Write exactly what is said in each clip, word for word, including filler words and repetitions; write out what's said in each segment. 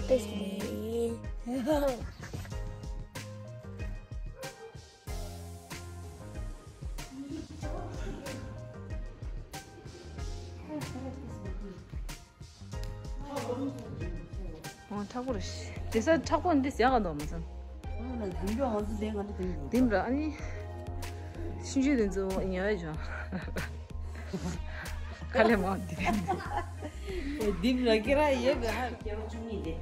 Taste me. ཨོ་མཁྲེགས་པོ་རེད། དེ་ས་མཁྲེགས་པོ་འདི་ཟ་ག་འདུག་མ་ཚང་། ལྡིམ་ར་ཨ་ནི། ཤིང་ཆུ་དེ་ཚོ་ཉལ་བས་བྱུང་། ཁ་ལས་མང་འདི་རེད། ལྡིམ་ར་ཀེ་ར་ཡོད་པའི་ཧ། སྐྱེ་བ་བཅུ་གཉིས་དེ།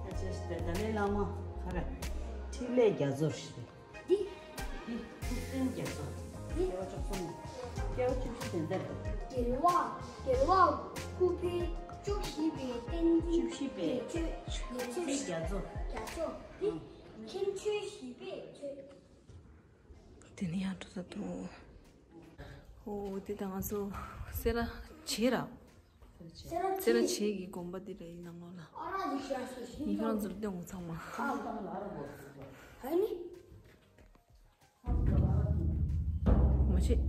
ཨ་ཅེ་ཞིག་དེ་ད་ལས་བླ་མ་ཁ་ར། འཕྲིན་ལས་རྒྱ་མཚོ་ཞིག་དེ། འདི། འདི་ཐུབ་བསྟན་རྒྱ་མཚོ། འདི་སྐྱེ་བ་བཅུ་གསུམ། སྐྱེ་བ་བཅུ་བཞི་དེ་འདིར། རྒྱལ་བ། རྒྱལ་བ་སྐུ་ཕྲེང་བཅུ་བཞི་པའི་བསྟན་འཛིན། བཅུ་བཞི་པའི། ཡེ་ཤེས། ཡེ་ཤེས་རྒྱ་མཚོ། རྒྱ་མཚོ། འདི་མཁན་ཆེན་བཞི་པའི་ཆོས། དེ་ནི་ཡང་འགྲོ་ས་འདུག་ཨོ་དེ་ད་ང་ཚོ་སེ་ར་བྱེས་ར། སེ་ར་བྱེས་ཀྱི་དགོན་པ་འདི་རེད་ནང་ལོགས་ལ། ཡིན་ཁྱེད་རང་ཚོར་སྟོན་དགོས་ཚང་མ། མ་བྱེད།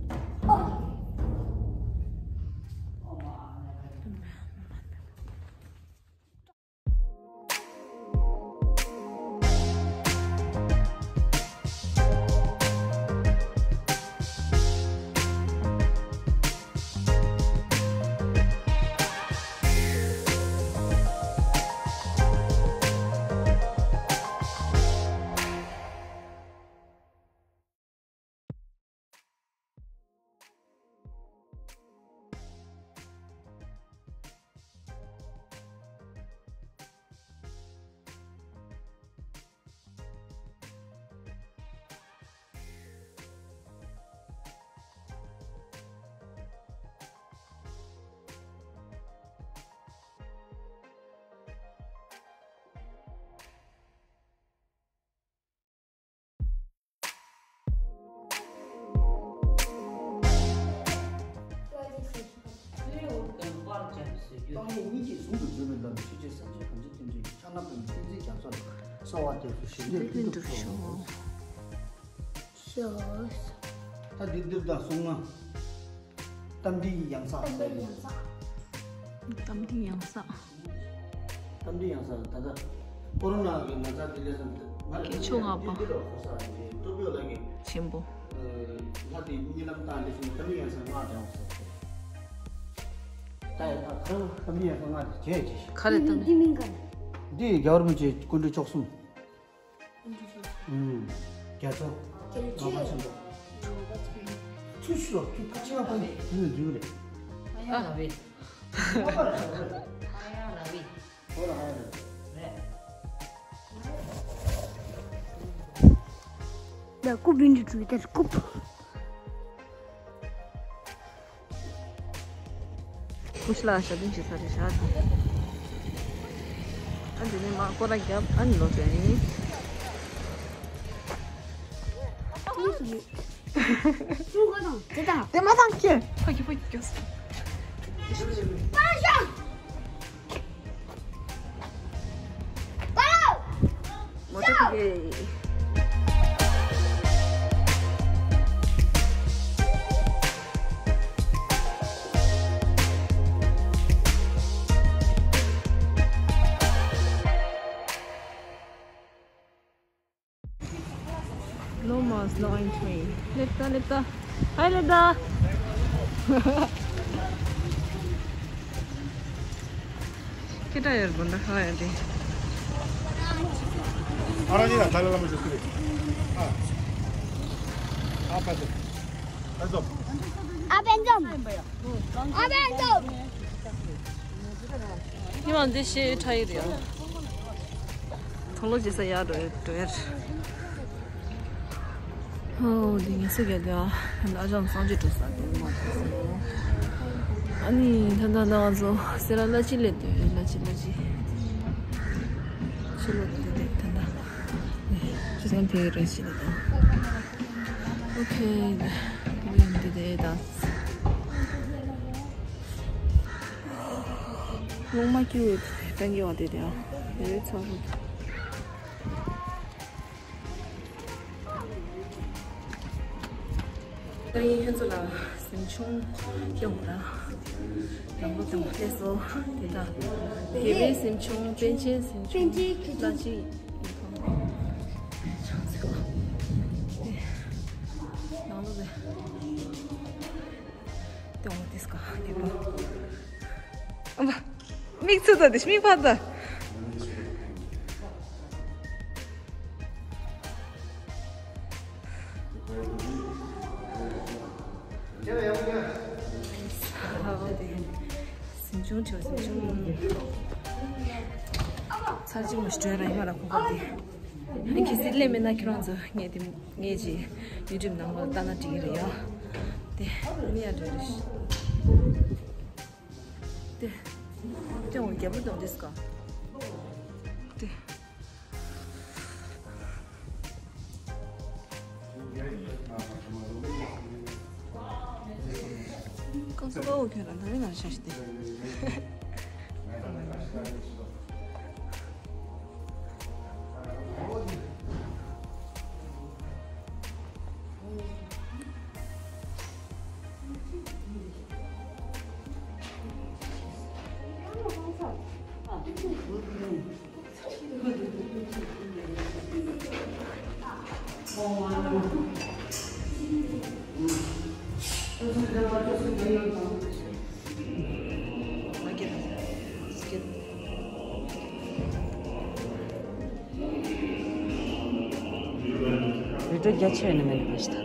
ཏང་ཡོན་གཉིས་ཀྱིས་ཟུང་དུ་འབྲེལ་བའི་ལམ་ཆོས་ཅན་སེམས་ཅན་ཐམས་ཅད་ཐམས་ཅད་ཀྱི་ཕྱག་ན་པདྨོ་བསྟན་འཛིན་རྒྱ་མཚོ་ལ་གསོལ་བ་འདེབས་སོ། ཞི་བདེ་ལྷུན་གྲུབ་ཤོག་ཤོག་ད་འདི་འདིར་དང་གསུང་ང་། རྟ་མགྲིན་ཡང་གསང་། རྟ་མགྲིན་ཡང་གསང་། རྟ་མགྲིན་ཡང་གསང་ད་ལྟ་ཀོ་རོ་ན་གི་ན་ཚ་དེ་ལས་སམ་ང་རེ་དཀྱིལ་ཆོག་ལྔ་པ། འདི་འདི་ལ་གོ་ས་རེད། ཏོ་པིའོ་ལ་གི་ཆེན་པོ། ལྷ་དེ་གཉིད་ལམ་བཏང་དེ་སོང་རྟ་མགྲིན་ཡང་གསང་ལྔ་དྲངས་སོ། ད་ཡ་ད་ཁ་རོ་རྟ་མགྲིན་ཡང་གསང་ལྔ་དེ་བྱས་བྱས་ཤིག་ཁ་རེ་ད་འདི་མིང་ག་རེད། འདི་རྒྱལ་བ་རིན་པོ་ཆེ་སྐུ་ཕྲེང་བཅུ་གསུམ། ཨུམ། རྒྱ་མཚོ། ནང་པ་ཆེན་པོ། ཚུལ་ཤོག་ཚུལ་ཁ་ཆེ་བ་པ་ནི་དེ་ནི་འདུག་རེད། ཨ་ཡ་ར་བི། ཨ་ཡ་ར་བི། ཨོ་ར་ཨ་ཡ་ར་བི། རེད། ད་ཀུ་བིན་དུ་ཚུལ་དེར་ཀུ། ཀུ་ཤ་ལ་ཞབས་བརྟན་བྱེད་ས་རེད་ཤག་ཨ་འདི་ནས་མར་སྐོར་ར་བརྒྱབ། ཨ་ནི་ལོག་འགྲོ་ཡིན། དེ་མ་བཏང་ཁྱེར། ཕ་གི་ཕ་གི་སྐྱོ་སོང་། མོ་ཊ་ཕུད་ཀྱི། No mask, no entry. སླེབས་ད་སླེབས་ད། ཧའི་སླེབས་ད། སྐད་གྲགས་ཡོད་དགོན་པ་ཧ་ཡ་དེ། ཨ་ར་ཇི་ལ་ཏཱ་ལའི་བླ་མ་བཞུགས་ཀྱི་རེད། ཨ། ཨ་པ་དེ། ཨ་ཙོ། ཨ་པན་ཙོམ། ཨ་པན་ཙོམ། ཉི་མ་འདི་ཤེས་ཁྲ་ཡིག་རེད། མཐོང་ལོ་ཇི་ས་ཡར་འགྲོ་ཡར་འགྲོ་ཡར། ཧོ་འདི་ངལ་གསོ་རྒྱག་དུས་ཨ་ཨ་ཅག་སངས་རྒྱས་འགྲོ་ས་དེ་མ་ཐུག་སོང་། ཨ་ནི་ད་ལྟ་ང་ཚོ་སེ་ར་བླ་སྤྱི་སླེབས་དུས་བླ་སྤྱི་བླ་སྤྱི། ཕྱི་ལོགས་འདི་དེ་ད་ལྟ་ཁྱེད་ཚང་དེ་རེ་ཞིག་ད། ཨོ་ཁེ། འདི་དེ་ད། ལོང་མ་ཀྱུ་ཡོད་ཀྲང་གི་བ་དེ་དེ་ཨ། དེ་རེ་ཚ་རུ། ད་ཡིན་ཁྱེད་ཚོ་ལ་ གཟིམ་ཆུང་སྐྱོང་ར། དང་པོ་དང་པོ་སླེབས་སོ། དེ་དག་དགེ་བའི་གཟིམ་ཆུང་། པཎ་ཆེན་གཟིམ་ཆུང་། པཎ་ཆེན་གྱི་ལ་ཅི་ནང་ལོགས་ལ་སྐྱོང་བ་དེ་སྐ་དེ་པ། ཨ་མ། མིག་ཆུ་ད་དེ་མིག་ཕར་ད། གཟིམ་ཆུང་བྱོས། གཟིམ་ཆུང་། ཚར་གཅིག་མ་ཞིག་བྲོས་ར་ཡོད་ལ་ཁོ་ཁ་དེ། ཨ་གལ་སྲིད་སླེབས་མེད་ན་ཁྱེད་རང་ཚོ་ངས་དེ་ངས་ཅིག་ཡུ་ཊུབ་ནང་ལ་ལྟ་ན་འགྲིག་གི་རེད་ཡ། དེ་མི་ཡ་འདྲ་རེད། དེ་དེ་འོ་རྒྱལ་པོ་དང་དེ་སྐ་དེ། ཀང་སུ་པའོ་ཁྱོད་རང་ད་རེས་ང་ཤ་ཤི་སྟེ། རི་ཁྲོད་རྒྱ་ཆེ་ནི་མིན་པ་ཞིག་ད།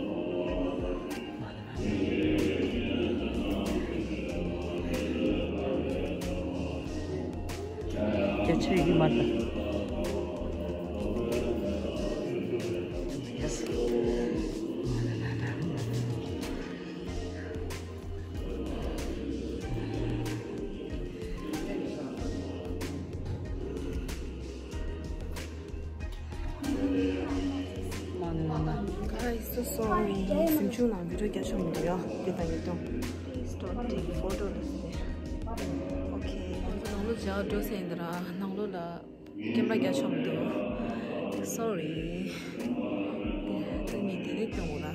རྒྱ་ཆེ་གི་མ་ད། Guys, so sorry. གཟིམ་ཆུང་ནང་བི་ཌིའོ་རྒྱག་ཆོག་མི་འདུག་ཡ། འདི་དང་ཡིད་དུ། Start taking photo ལ་ཟེར། Okay. ནང་ལོགས་བཞག་འགྲོ་ཟེར་ཡིན་ད་ར། ནང་ལོགས་ལ་ཀེམ་ར་རྒྱག་ཆོག་མི་འདུག Sorry. དེ་ནི་དེ་རིགས་སྐྱོང་དགོས་ལ།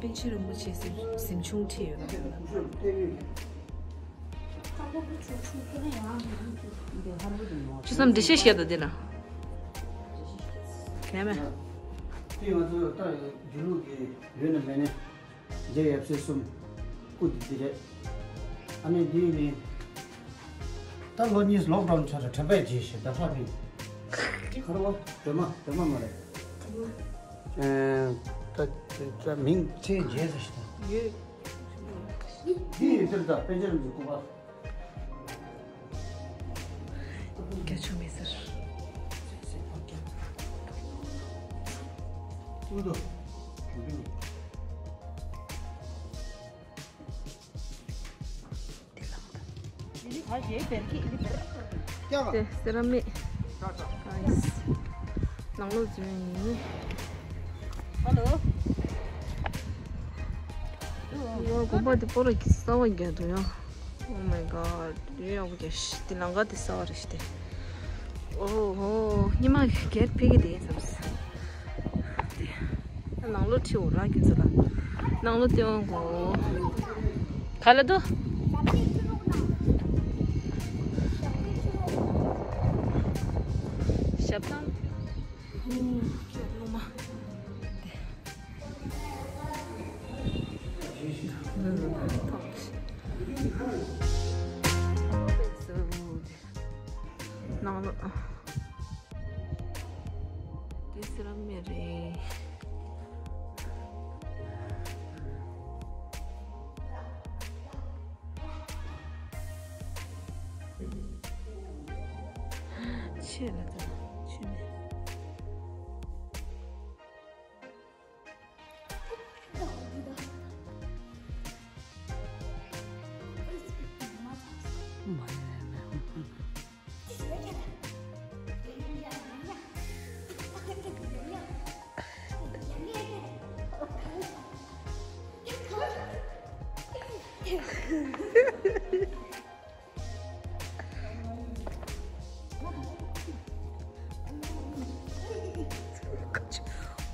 པཎ་ཆེན་རིན་པོ་ཆེ་གཟིམ་ཆུང་ཁྲིད་ཡོད་ལ། ཅི་བསམ་འགྲེལ་བཤད་བཤད་དང་དེ་ན། གལ་མེད། དེ་ང་ཚོ་ལྟ་ཡོད་རྒྱུ་ལུགས་ཀྱི་ཡོད་ན་མེད་ན། རྒྱལ་ཡབ་སྲས་གསུམ་སྐུ་དེ་འདི་རེད། ཨ་ནི་འདི་ནི་ད་ལོ་གཉིས་ལོག་ཌའོན་ཆགས་ཏེ་དྲན་པ་ཡང་བརྗེད་ཤག་ད་ཧ་ནི་ག་རེ་བ། སྒྲོལ་མ། སྒྲོལ་མ་མ་རེད། ཨེ། ད་ད་མིང་ཚེ་རྗེས་ཟེར་ཤག་ད། ཡོད། འདི་ཡོད་དེར་ད་པཎ་ཆེན་རིན་པོ་ཆེ་སྐུ་པར། རྒྱ་ཆུ་མི་ཟེར། ཨུ་དོ། དེ་སེ་ར་མིག་ནང་ལོགས་འཛུལ་ཡིན། ཧ་ལོ། ཡོ་དགོན་པ་དེ་སྤོ་ར་གི་གསར་བ་རྒྱག་འདུག་ཡ། Oh my god. ཡོ་ཡག་པོ་རྒྱག་ཤི། དེ་ལང་ཀ་དེ་གསར་བ་རེད་ཤི་དེ། ཨོ་ཧོ། ཉི་མ་སྒེར་ཕེབས་ཀྱི་དེ་བསམ་སོང་། དེ། ནང་ལོགས་ཁྲིད་འོ་ར་ཁྱོད་ཚོ་ལ། ནང་ལོགས་སྟོན་འོང་གོ། ག་ལ་དུ། ཞབས་བཏང་། ཁྱོད་སློབ་མ། ནང་ལོགས། དེ་སེ་ར་མིག་རེད། ཆེ་ལ་ད་ཆེ་མེད།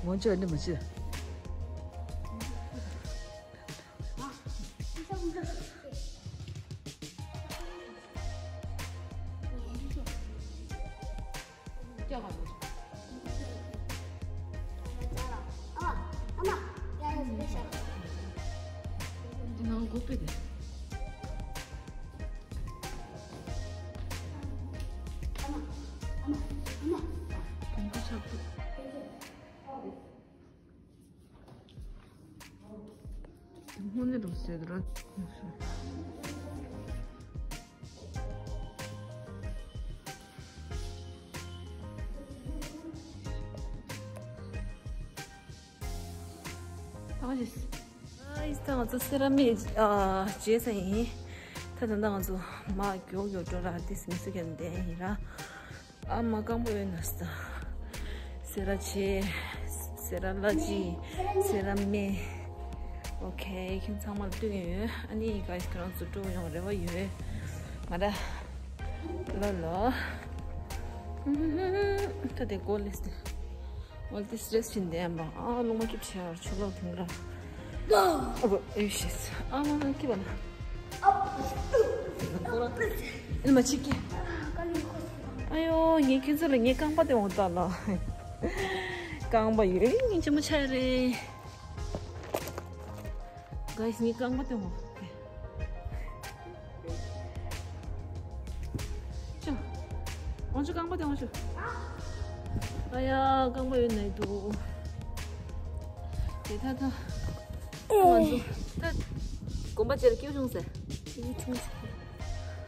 ངོ་ཅོག་ནི་མ་ཤེས། དངོས་གནས་རུ་ཟེར་ར། ད་ང་ཚོ་སེ་ར་མེ་ཨ་བརྗེད་ས་ཡིན། ད་ད་ལྟ་ང་ཚོ་མ་མགྱོགས་མགྱོགས་འགྲོ་ར། དེ་སི་མི་སུ་གན་དེ་ཡིན་ར། ཨ་མ་རྐང་པ་ཡོད་ན་ས། སེ་ར་བྱེས། སེ་ར་ལ་ཅི། སེ་ར་མེ། ཨོ་ཁེ། ཁྱེད་ཚང་མ་ལ་སྟོན་ཡོད། ཨ་ནི་ག་ཡིས་ཁྱེད་རང་ཚོ་འགྲོ་ཡོང་རེ་བ་ཡོད། ང་ར། ལོ་ལོ། ད་དེ་གོ་ལེས་ཏེ། ཨོལ་ཏི་སི་རེས་བྱིན་དེ་ཡང་པ། ཨ་རླུང་མ་སྐྱིབས་ཆེ་བར་ཆུ་ལོག་དུང་ར། ཨོ་ཨེ་ཤེས། ཨ་མ་མ་སྐྱིབས་པ་ན། ཨེ་མ་ཅིག་གི། ཨ་ཡོ། ངས་ཁྱོད་ཚོ་ལ་ངའི་རྐང་པ་དེ་འོང་ལྟ་ལ། རྐང་པ་ཡོད་ངས་ཅི་མ་ཆ་རེད། ག་ཡིས་ངའི་རྐང་པ་དེ་འོང་། ཅོ། འོང་ཅོ། རྐང་པ་དེ་འོང་ཅོ། ཨ་ཡ། རྐང་པ་ཡོད་ནས་འདུག་དེ་ད་ད། ང་ཚོ་ད་དགོན་པ་བཅས་ལ་སྐྱིད་པོ་བྱུང་ཟེར། སྐྱིད་པོ་བྱུང་ཟེར།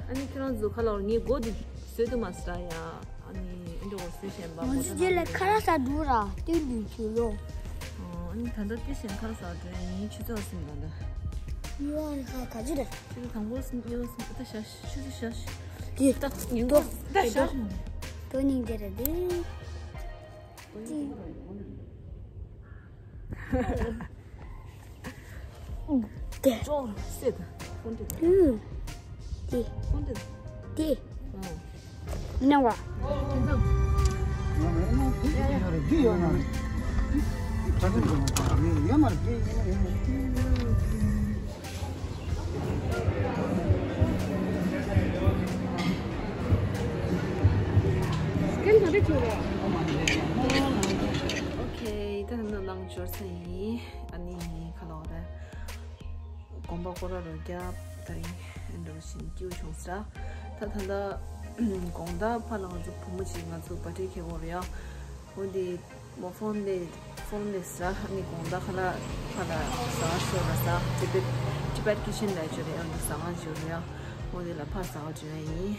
ཨ་ནི་ཁྱེད་རང་ཚོ་ཁ་ལོར་ངའི་སྒོ་འདི་བཟོས་འདུག་མ་ཟེར་ཡ། ཨ་ནི་ཨེ་འདྲ་བོ་བཟོས་བཞིན་པ། ང་ཚོ་རྗེས་ལ་ཁ་ར་ས་འདུག་ར་སྟོན་དུས་ཁྱོད་ལོ། ཨ་ནི་ད་ལྟ་དེ་བཞིན་ཁ་ར་ས་འགྲོ་ཡ་ཡིན། ཆུ་ཚོད་ཟིན་ད་ལྟ། ཡོ་ཨ་ནི་ཁ་ག་ཅི་རེད། ཆུ་ཚོད་དང་པོ་ཟིན། གཉིས་པ་ཟིན། ད་ཤ་ཆུ་ཚོད་ཤ་ཤ། དེ་ད་ཉིན་གོ་ད་ཤ། དོ་སྙིང་རྗེ་རེད་དེ། དེ། ཅོ་སེ་ད། ཧུན་ཏེ། དེ། ཧུན་ཏེ། དེ། ཨང་། ནང་བ། འདི་ཡོད་ན། ད་ཚོད་འགྲོ་མ་ཐག་ཡོད་མ་རེད། དེ་ཡིན་ན་ཡིན་ན། ཨོ་ཁེ། ད་ནང་ནང་འབྱོར་ཚར་ཡིན། ཨ་ནི་ཁ་ལོ་རེད། དགོན་པ་སྐོར་ར་རོ་རྒྱབ་ད་རིང་འགྲོ་བཞིན་སྐྱིད་པོ་བྱུང་ས། ད་ད་ལྟ་དགོང་དག་ཕ་ལ་ང་ཚོ་བུ་མོ་གཅིག་ང་ཚོ་པར་ཊི་ཁེ་བོ་རེད་ཡ། འོ་འདི་མོ་ཕོན་ལས་ཕོན་ལས་ས་ནི་དགོང་དག་ཁ་ལ་ཕ་ལ་ཟ་ཤོ་ལ་ས་ཊི་བེཊ་ཊི་བེཊ་ཀི་ཆེན་ལ་འབྱོར་རེད་ཡ། འདི་ཟ་ང་འབྱོར་རེད་ཡ། འོ་འདི་ལ་ཕ་ཟ་བ་འབྱོར་ཡ་ཡིན།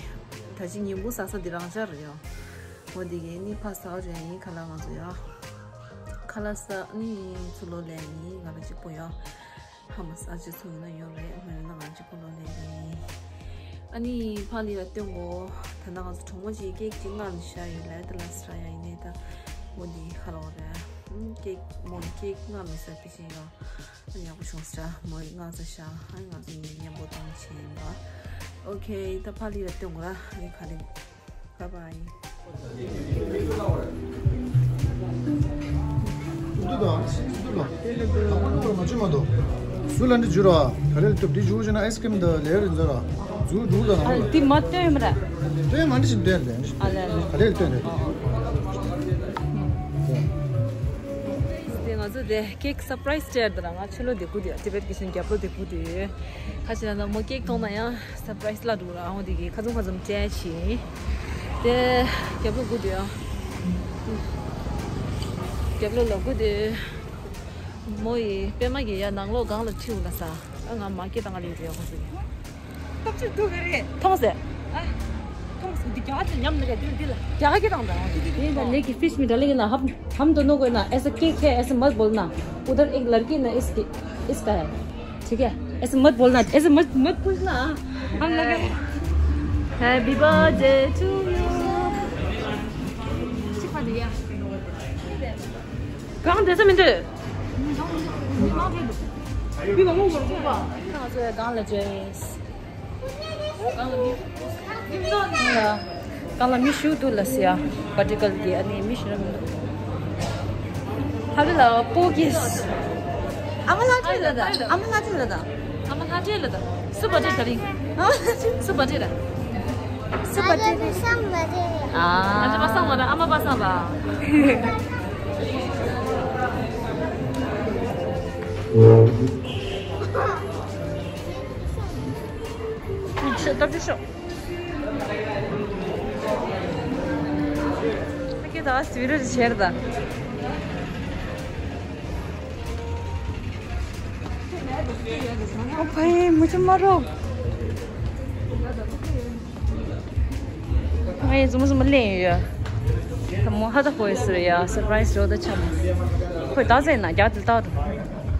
ད་ཅི་ཉིན་གུང་ཟ་ས་འདི་རང་ཅག་རེད་ཡ། འོ་འདི་གི་ནི་ཕ་ཟ་བ་འབྱོར་ཡ་ཡིན། ཁ་ལ་ང་ཚོ་ཡ། ཁ་ལ་ས་ནི་ཚུ་ལོ་ལས་ཡིན། ང་ལ་གཅིག་པོ་ཡ། ཧ་མ་ས་ཅི་ཚོ་ཡོད་ན་ཡོད་རེད། མ་ཡོད་ན་ང་གཅིག་པོ་ལོ་ལེན་རེད། ཨ་ནི་ཕ་ལི་ལ་སྟོན་གོ། ད་ནང་ང་ཚོ་གྲོགས་མོ་གཅིག་ཀེག་ཅིག་མངགས་ནས་བཞག་ཡོད་ལ། ད་ལ་སི་ར་ཡ་ཡིན་ནས་ད་འོ་འདི་ཁ་ལོ་རེད། ཀེག་མོ་ནི་ཀེག་མངགས་མེད་ས་པི་ཅིག་ཡོད། ཨ་ནི་ཡག་པོ་བྱུང་སི་ར་མོ་ཡི་མངགས་ས་ཤ། ཨ་ནི་ང་ཚོ་ཡིན་མཉམ་པོ་གཏོང་བྱེད་ཡིན་པ། ཨོ་ཁེ། ད་ཕ་ལི་ལ་སྟོན་གོ་ར། ཨ་ནི་ཁ་ལི། Bye bye. དེ་ང་ཚོ་དེ་ཀེག་སར་པ་རའི་སི་སྤྲད་དེ་ར། ང་ཕྱི་ལོགས་དེ་སྒུག་དེ། ཊི་བེཊ་ཀི་ཆེན་རྒྱབ་ལོགས་དེ་སྒུག་དེ་ཡོད། ཁ་ཆེ་ན་ད་མོ་ཀེག་མཐོང་ན་ཡང་སར་པ་རའི་སི་ལ་འགྲོ་ར། འོ་དེ་གི་ཁ་ཚུམ་ཁ་ཚུམ་སྤྲད་ཕྱིན། དེ་རྒྱབ་ལོགས་སྒུག་དེ་ཡོད། རྒྱབ་ལོགས་ལ་སྒུག་དེ། མོ་ཡི་པད་མ་གི་ཡ་ནང་ལོགས་སྒང་ལ་ཁྲིད་འོང་ལ་ས། ཨ་ང་མ་སྐད་བཏང་ག་ལེ་རེད་ཁོ་ཚོ་གི། ཐབས་ཤེས་འདུག་གི་རེད། མཐོང་ཟེར། ཨ། མཐོང་ཟེར། འདི་རྒྱ་གར་ཚོ་ཉམས་ནི་རེད། འདི་འདི་ལ། རྒྱ་གར་སྐད་བཏང་དང་། འདི་འདི་འདི་ལ། लेकिन फिश में डालेंगे ना, हम, हम दोनों को ना ऐसे केक है, ऐसे मत बोलना। उधर एक लड़की ना, इसकी, इसका है, ठीक है? ऐसे मत बोलना, ऐसे मत, मत पूछना। हम लोग Happy birthday to you. གང་དེ་ཚོ་མི་འདུག་ང་ཚོ་ཡང་སྒང་ལ་འབྱོར་ཡིན། སྒང་ལ་མི་ཞུ་འདུག་ལ་ཟེར་ཡ། བར་ཊི་ཀལ་གྱི་ཨ་ནི་མི་ཞུ་ར་མི་འདུག་ཧ་བི་ལ་པོ་གིས། ཨ་མ་ལྷ་ཁྲིད་ལ་ད། ཨ་མ་ལྷ་ཁྲིད་ལ་ད། ཨ་མ་ལྷ་ཁྲིད་ལ་ད། སུ་བར་ཊི་ད་རིང་། ཨ་མ་ལྷ་ཁྲིད། སུ་བར་ཊི་ར། སུ་བར་ཊི་རེད། ང་ཚོ་པ་སངས་པ་རེད། ཨ་མ་པ་སངས་པ། ཤོག་ལྟ་ཅི་ཤོག་ཨ་ཀེ་ད་སི་བི་རི་ཆེར་ད། ཨོ་ཕའི་མུ་ཆུ་མ་རོ། ང་ཡི་ཟུམ་ཟུམ་ལེན་ཡོད། ད་མོ་ཧ་ད་ཧོ་ཡི་ཟེར་ཡ་སར་པ་རའི་སི་རོ་ད་ཆམ། ཁོས་ད་ཟེར་ན་རྒྱ་དེ་ལྟ་དང་།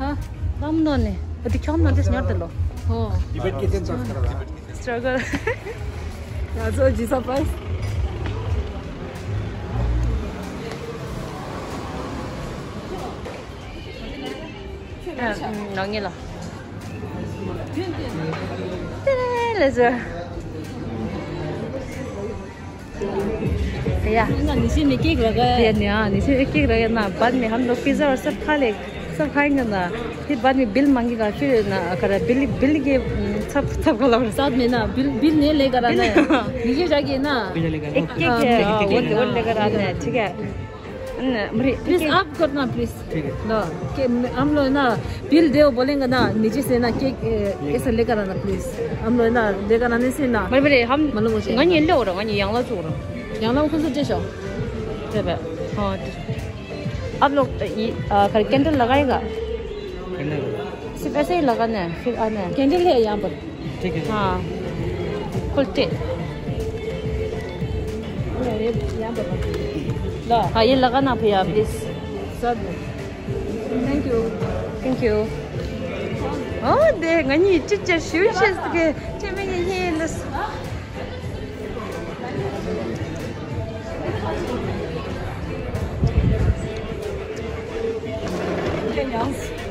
ཧ། ལམ་ནོ་ནི། ཨ་དེ་ཁྱོད་ནོ་དེ་སྙོར་དེ་ལོ། ཧོ། Tibet kitchen transfer. སི་ཊྲག་གལ། ང་ཚོ་ཇི་སར་པ་རའི་སི། ནང་ཉིད་ལ། ཏེ་ལེ་ཟེར། ཡ། ཡ་ནི་ཤི་ནི་ཀེག་ར་ག་ཡ་ནི་ཨ་ནི་ཤི་ནི་ཀེག་ར་ག་ན་बाद में हम लोग पिज़्ज़ा और सब खा ले सब खाएंगे ना फिर बाद में बिल मांगेगा फिर ना कर बिल बिल के सब सब गलत साथ में ना बिल बिल नहीं लेकर आना है नीचे जाके ना एक एक है वो वो लेकर आना है ठीक है प्लीज आप करना प्लीज ठीक है ना कि हम लोग ना बिल दे बोलेंगे ना नीचे से ना केक ऐसा लेकर आना प्लीज हम लोग ना लेकर आने से ना बड़े बड़े हम मालूम हो जाए ང་གཉིས་ལོ་ར་ང་གཉིས་ཡང་ལ་ཚུགས་ར་ཡང་ལ་ཁོ་ཚོ་ཅེ་ཤོ་དེ་བས་ཧོ आप लोग ये कैंडल लगाएगा सिर्फ ऐसे ही लगाना है फिर आना है कैंडल है यहाँ पर ठीक है। हाँ। कुल टे। ये, ये यहाँ पर रखो। ला। हाँ, ये लगाना भैया, प्लीज। सब। Thank you. Thank you. ཨོ་དེ་ང་གཉིས་ཅི་ཅི་ཞུ་ཤེས་ཀྱི་ཅི་མི་ཡིན་ཡིན་ལ།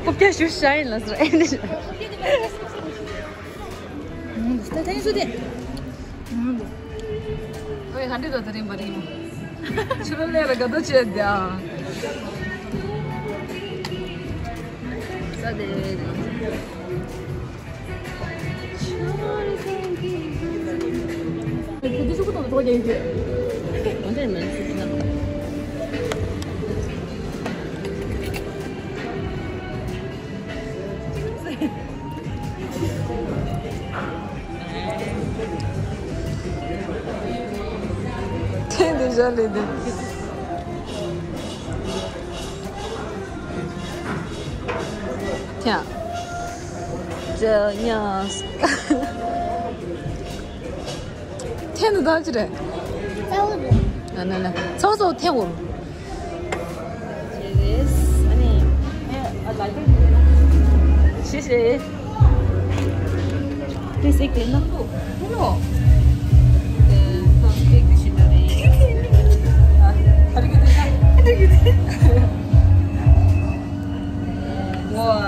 ཁོ་སྐད་ཞུ་ཤ་ཡིན་ལ་ཟེར་ཨེ་འདི། ད་ཐེངས་སུ་དེ། ཨོའི་ཧན་ཏེ་ད་ད་རིང་བ་རིང་མོ། ཆུ་རོ་ལས་ལ་དགའ་དོ་བྱས་དེ་ཨ། ས་དེ། ཁུ་དུ་ཤུ་གུ་དང་ཐོག་རྒྱག་ཡིན་དེ། ཨོ་དེ་མེད་སྲིད་ན། ཁྱེད་འདི་བཞག་ལས་འདི། ཐྱ། ཇ་ཉ། ཐེ་ནུ་ད་ཅི་རེད། ཨ་ན་ན། ཚོགས་སོ་ཐེ་འུར། ཤེས་ཤེས། Please एक लेना। Hello. Wow.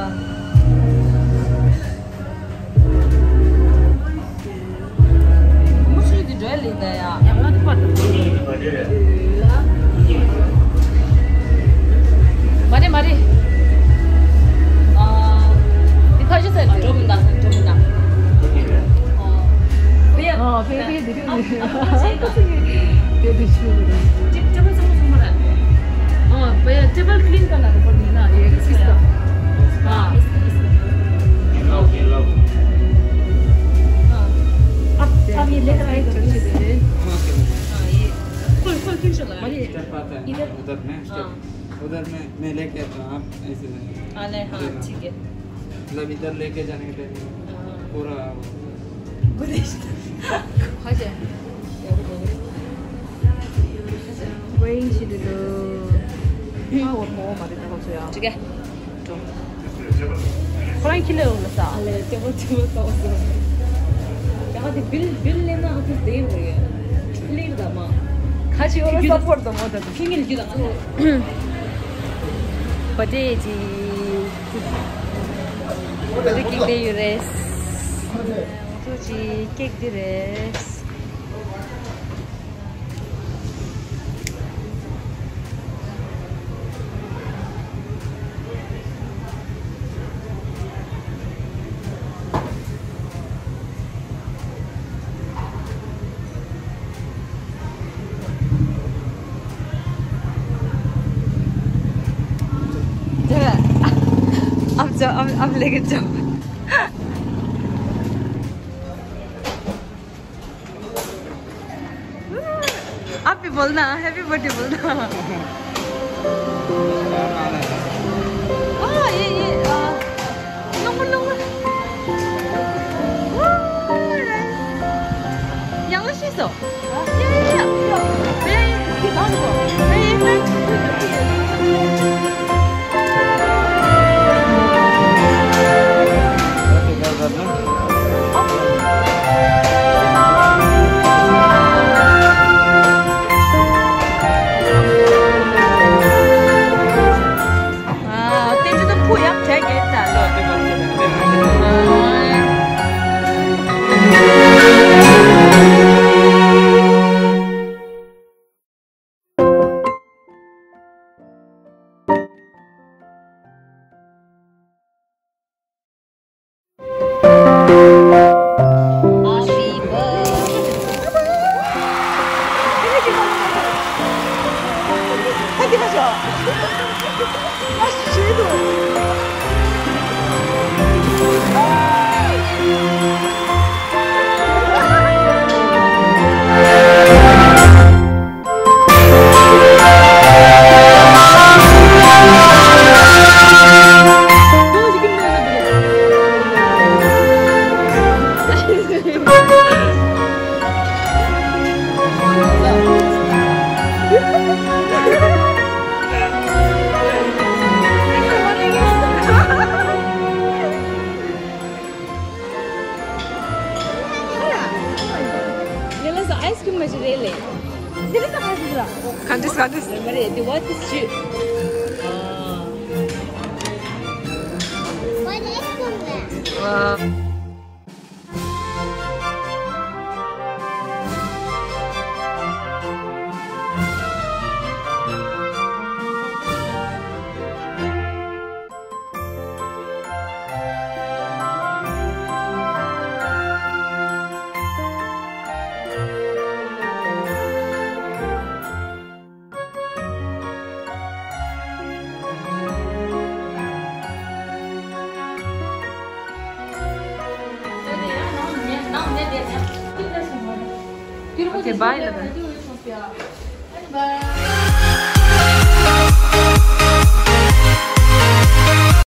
མ་རེད་མ་རེད། འདི་ཁ་ཅིག་ཟེར་འགྲོ་མི་འདུག་འགྲོ་མི་འདུག་ཨ་ཕེ་ཕེ་འདི་རེད། དེ་དེ་ཤུ་རེད། ཅིག་ཅིག་མ་སོང་སོང་མ་རེད། ཨ་བེ་ཊེ་བལ་ཀླིན་ཀ་ལ་རོ་པར་མི་ན་ཡེ་སིས་ཀ་ཨ། आप आप ये लेकर आए तो अच्छे से। हाँ, ये फुल फुल फिनिश लगा। स्टेप आता है ना, उधर में स्टेप। उधर में मैं लेके आता हूँ, आप ऐसे लगा। हाँ, ले, हाँ, ठीक है। मतलब इधर लेके जाने के टाइम पूरा। हाँ जी। वही सी दे दो। हाँ, वो वो मारे ना हो गया। ठीक है। ཁོ་རང་ཁྱི་ལས་འོང་ལ་ས། ཨ་ལས་ཅེ་མོ་ཅེ་མོ་ཏོག་ཙམ། ཡང་དེ་བིལ་བིལ་ལས་ན་ཨ་ཙི་དེ་རེད། ལིར་དང་མ། ཁ་ཆེ་བོ་ལ་སབ་པོར་དང་མོ་དང་ཕི་ངིལ་རྒྱུ་དང་ང་ཚོ། བ་ཏེ་ཅི། འདི་ཀེག་དེ་ཡོད་རེད། ང་ཚོ་ཅིག་ཀེག་འདི་རེད། आप जाओ, आप, आप लेके जाओ। आप भी बोलना, हैप्पी बर्थडे बोलना। हाँ, ये, ये, आ, नंबर, नंबर। वाह, यहाँ से तो। या, या, या, या। या, या, या, ये बात को। या, या, या। ཡ་ལ་སོ་ཨའི་སི་ཀྲིམ་མ་ཞིག་རེད་ལེ། འདི་ལ་ས་ཁ་ཞིག་ལ། ག་འདྲས་ག་འདྲས། མ་རེད་འདི་བ་ཏི་ཞུ། ཨ། Okay, bye, love. Bye.